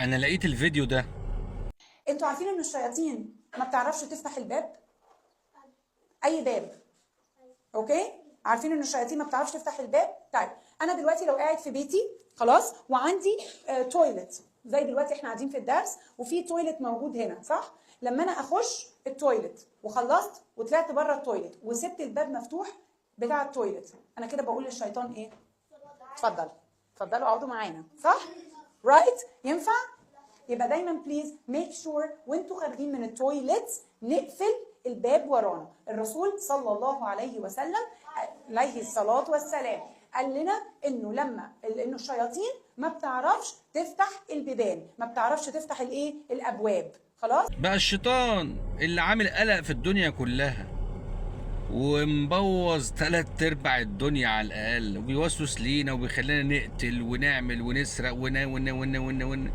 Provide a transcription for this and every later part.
انا لقيت الفيديو ده. انتوا عارفين ان الشياطين ما بتعرفش تفتح الباب؟ اي باب. okay؟ عارفين ان الشياطين ما بتعرفش تفتح الباب؟ طيب انا دلوقتي لو قاعد في بيتي خلاص وعندي toilet، زي دلوقتي احنا قاعدين في الدرس وفي toilet موجود هنا، صح؟ لما انا اخش ال toilet وخلصت وطلعت بره ال toilet وسبت الباب مفتوح بتاع ال toilet، انا كده بقول للشيطان ايه؟ اتفضل اتفضلوا اقعدوا معانا، صح؟ right؟ ينفع؟ يبقى دايما please make sure وانتوا خارجين من ال toilet نقفل الباب ورانا. الرسول صلى الله عليه وسلم عليه الصلاة والسلام قال لنا انه لما انه الشياطين ما بتعرفش تفتح البيبان، ما بتعرفش تفتح الايه؟ الابواب. خلاص؟ بقى الشيطان اللي عامل قلق في الدنيا كلها ومبوظ تلات ارباع الدنيا على الاقل، وبيوسوس لينا وبيخلينا نقتل ونعمل ونسرق ون ون ون ون ون،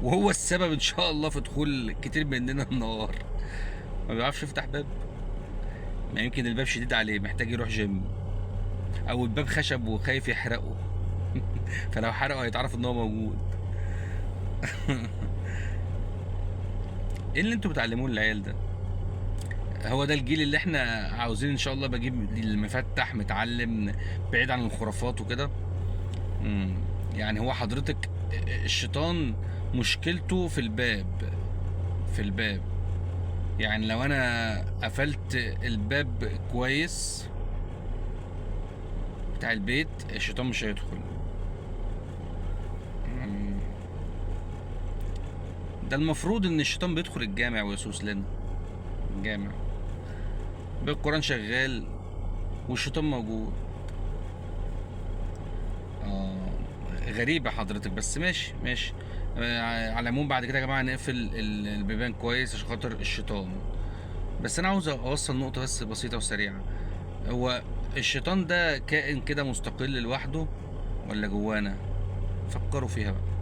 وهو السبب ان شاء الله في دخول كتير مننا النار. ما بيعرفش يفتح باب، ما يمكن الباب شديد عليه محتاج يروح جيم، او الباب خشب وخايف يحرقه فلو حرقه هيتعرف ان هو موجود. ايه اللي انتوا بتعلموه للعيال ده؟ هو ده الجيل اللي احنا عاوزين ان شاء الله بجيب المفتح متعلم بعيد عن الخرافات وكده. يعني هو حضرتك الشيطان مشكلته في الباب، في الباب. يعني لو انا قفلت الباب كويس بتاع البيت الشيطان مش هيدخل. ده المفروض ان الشيطان بيدخل الجامع ويسوس لنا الجامع، بالقرآن شغال والشيطان موجود. غريبة حضرتك، بس ماشي ماشي. على العموم بعد كده يا جماعة نقفل البيبان كويس عشان خاطر الشيطان. بس أنا عاوز أوصل نقطة بس بسيطة وسريعة. هو الشيطان ده كائن كده مستقل لوحده ولا جوانا؟ فكروا فيها بقى.